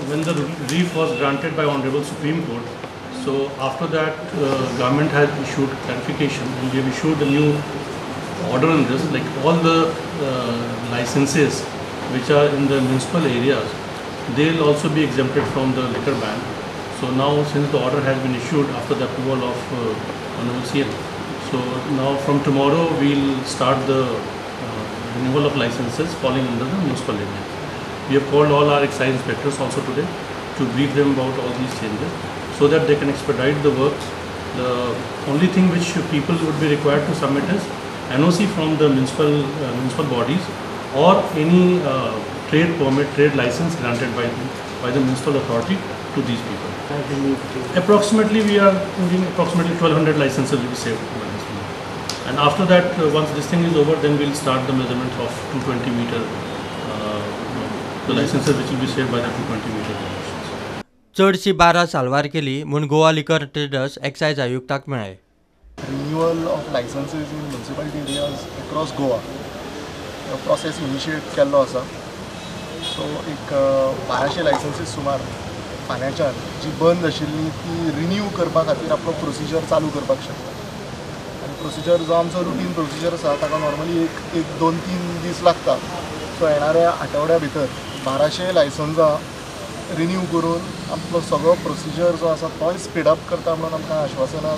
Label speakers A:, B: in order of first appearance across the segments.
A: When the relief was granted by Honorable Supreme Court, so after that government has issued clarification and we have issued a new order on this, like all the licenses which are in the municipal areas, they will also be exempted from the liquor ban. So now since the order has been issued after the approval of Honorable CM, so now from tomorrow we'll start the renewal of licenses falling under the municipal area. We have called all our excise inspectors also today to brief them about all these changes so that they can expedite the work. The only thing which people would be required to submit is NOC from the municipal bodies or any trade permit, trade license granted by the municipal authority to these people. Approximately, we are thinking approximately 1200 licenses will be saved by this month. And after that, once this thing is over, then we'll start the measurement of 220 meter, the licenses which will be saved by the 220 meter dimensions.
B: चडशी बारां साल्वार केली म्हूण Goa liquor traders excise आयुक्ताक मेळ्ळे.
C: Renewal of licenses in municipality areas across Goa process initiate केल्लो आसा. So एक 1200 लायसन्सीस सुमार फाल्यांच्यान जी बंद आशिल्ली ती रिन्यू करपा खातीर आपलो प्रोसिजर चालू करपाक शकता. आनी प्रोसिजर जो आमचो रुटीन प्रोसिजर आसा ताका नॉर्मली एक 2-3 दीस लागता. सो येणाऱ्या आठवड्या भितर 1200 लायसन्सां रिन्यू करून आपलो सगळो प्रोसिजर जो आसा तोय स्पीड अप करता म्हणून आमकां आश्वासनां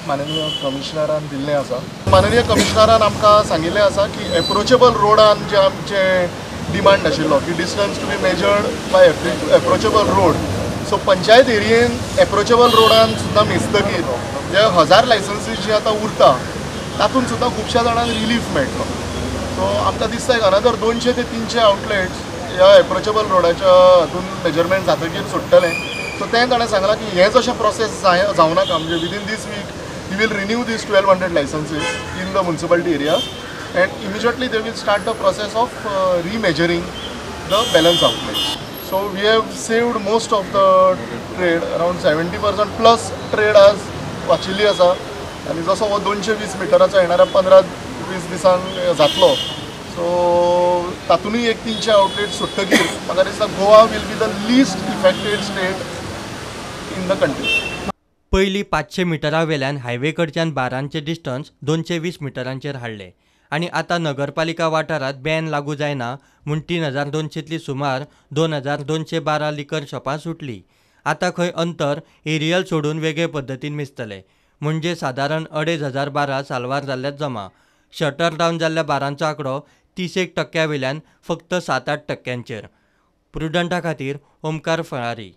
C: माननीय कमिशनरान दिल्लें आसा. माननीय कमिशनरान आमकां सांगिल्लें आसा की एप्रोचेबल रोडान जे आमचे डिमांड आशिल्लो की distance to be measured by approachable road, so panchayat एरियेन approachable रोडान सुद्दां मेजतकीर जे 1000 लायसन्सीस जी आतां उरता तातूंत सुद्दां खुबश्या जाणांक रिलीफ मेळटलो. सो आमकां दिसता एक अनदर 200 ते 300 आउटलेट्स ह्या एप्रोचेबल रोडाच्या हातून मेजरमेंट जातकीर सोडटलें. सो तें ताणें सांगलां की हें जशें प्रोसेस जावं नाका, म्हणजे within this week he will renew these 1200 licenses in the municipality areas and immediately they will start the process of remeasuring the balance outlets. So we have saved most of the trade, around 70% plus trade आज वाचिल्ली आसा. आनी जसो हो 220 मिटराचो येणाऱ्या 15-20 दिसांक जातलो, so तातूंतय एक 300 outlet सुट्टकीर म्हाका दिसता Goa will be the least affected state in the country.
B: पयलीं 500 मिटरां वेल्यान हायवे कडच्यान बारांचें डिस्टन्स 220 मिटरांचेर हाडलें आनी आतां नगरपालिका वाठारांत बॅन लागू जायना म्हूण 3200तलीं सुमार 2212 लिकर शॉपां सुटलीं. आतां खंय अंतर एरियल सोडून वेगळे पद्दतीन मेजतले, म्हणजे सादारण 2500 बारां साल्वार जाल्ल्यात जमा. शटर डावन जाल्ल्या बारांचो आंकडो 31% वयल्यान फक्त 7-8%. प्रुडंटा खातीर ओमकार फळारी.